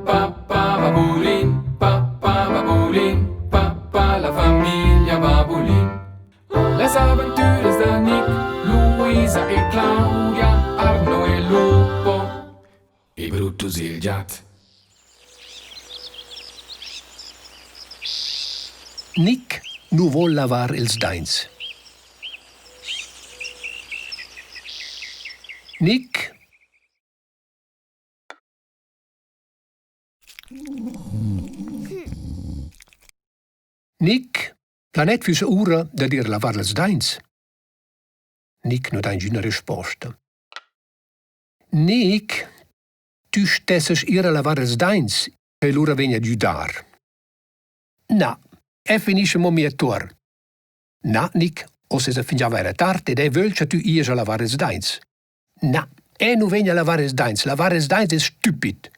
pa pa babulin, pa pa babulin, pa pa la famiglia Babulin. Las aventuras da Nick, Luisa e Claudia, Arno e Lupo e Brutus il giat. Nick nu voul lavar ils daints. Nick Nick, planet füssa ura dad ir a lavar ils daints. Nick nu dà ingüna resposta. Nick, tü stessast ir a lavar ils daints e lura vegn a güdar. Na, eu finischa mo mia tuor. Na, Nick, uossa esa fingià vaira tard ed eu vögl cha tü ijas a lavar ils daints. Na, eu nu vegn a lavar ils daints. Lavar ils daints es stüpid.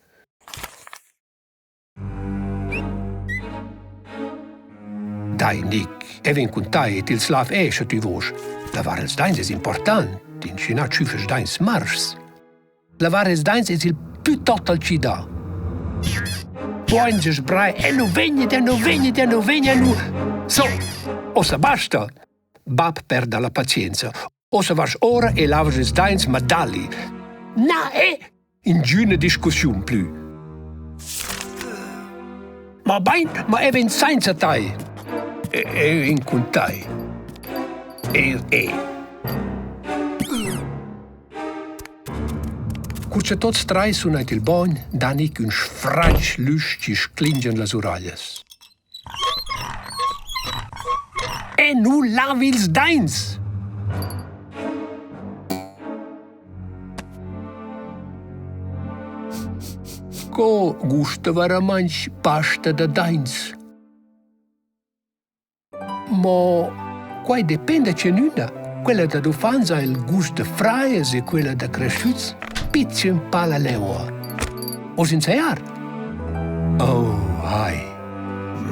Dai, Nick, eu vegn cun tai e t'ils lav eir scha tü voust. Lavar ils daints es important, inschinà tschüffas daints marschs. Lavar ils daints es il plü total chi dà. Poins sbrai, eu nu vegn ed eu nu vegn ed eu nu vegn, eu nu... So, uossa basta! Bap perda la pazienza. Uossa vas ora e lavas ils daints, ma dali. Na, eh! Ingüna discussiun plü. Ma bain, ma eu vegn sainza tai. Eu vegn cun tai. Eir eu. Cur cha tuots trais sun aint il bogn, dan ic ün sfratg l'üsch chi sclingian las uraglias. E nu lav ils daints! Co gusta vairamaing pasta da daints? Mo quai dependa chenüna. Quella dad uffants ha il gust da frajas e quella da creschüts pizcha ün pa la leua. Oz insajar? Oh, ai,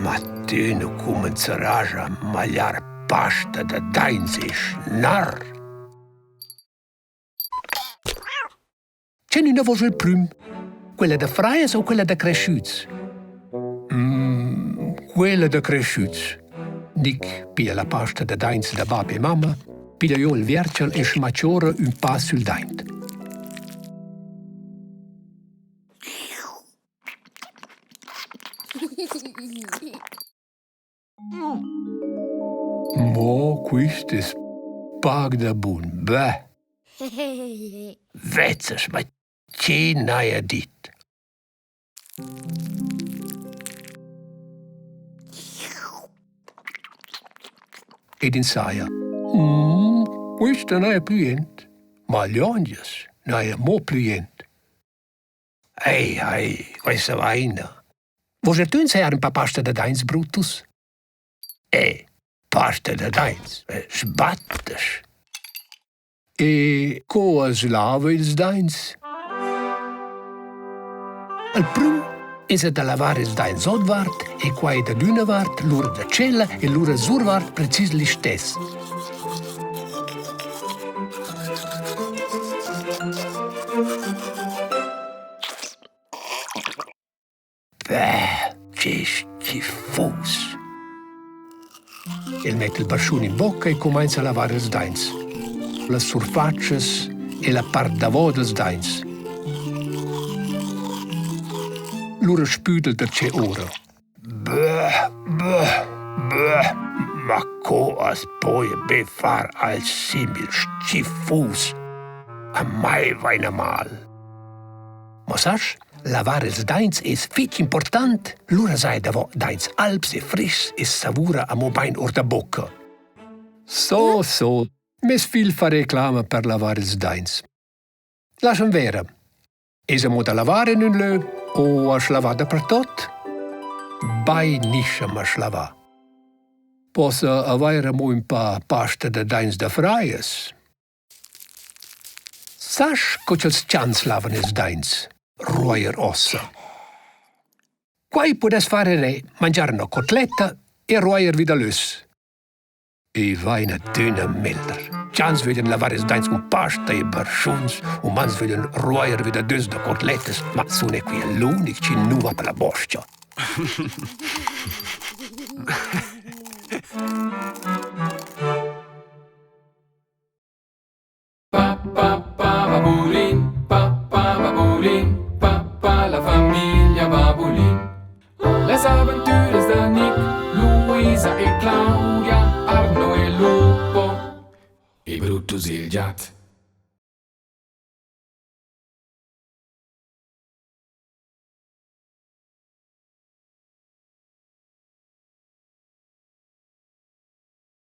ma tü nu cumanzaràs a magliar pasta da daints e schnar! Tgenüna vosch il prüm? Quella da frajas o quella da creschüts? Mm, quella da creschüts. Nick piglia la pasta da daints da bap e mamma, piglia giò il vierchel e schmachiora ün pa sül daint. Mo quist es pac da bun, beh! Vezzas, ma che n'haja dit? Ed insaja. Mm, quista n'haja plü jent. Ma liongias n'haja mo plü jent. Ei, ei, questa vaina. Vos er tü insaiar ün pa pasta da daints, Brutus? Eh, pasta da daints, sbattas. E co as lava ils daints? Al prüm esa da lavar ils daints otvart e quai dad üna vart, lura da tschella e lura survart precis listess. Beh, che schifus! El metta il barschun in bocca e cumainza a lavar ils daints, las surfatschas e la part davo dals daints. Lura spüda'l darcheu oura. Beh, beh, beh, ma co as poja be far alch simil schifus? A mai vaina mal. Ma sasch, lavar ils daints es fich important, lura s'haja davo daints albs e frischs e savura amo bain our da bocca. So, so, meis figl fa reclama per lavar ils daints. Lascha'm vera. Es amo da lavar in ün lö o as lavar dapertot? Bainischem as lavar. Possa avair amo ün pa pasta da daints da frajas? Sas co cha'ls chans lavan ils daints? Ruojer ossa. Quai pudess far eir mangiar üna cotletta e ruojer vi da l'öss. I vain adüna meglder. Chans vöglian lavar ils daints cun pasta e barschuns, umans vöglian ruoir vi da dös da cotlettas, ma sun eu quia l'unic chi nu va per la bos-cha. Pa pa pa babulin, pa pa babulin, pa pa la famiglia Babulin. Las aventuras da Nick, Luisa e Claudia, Arno e Lupo e Brutus il giat.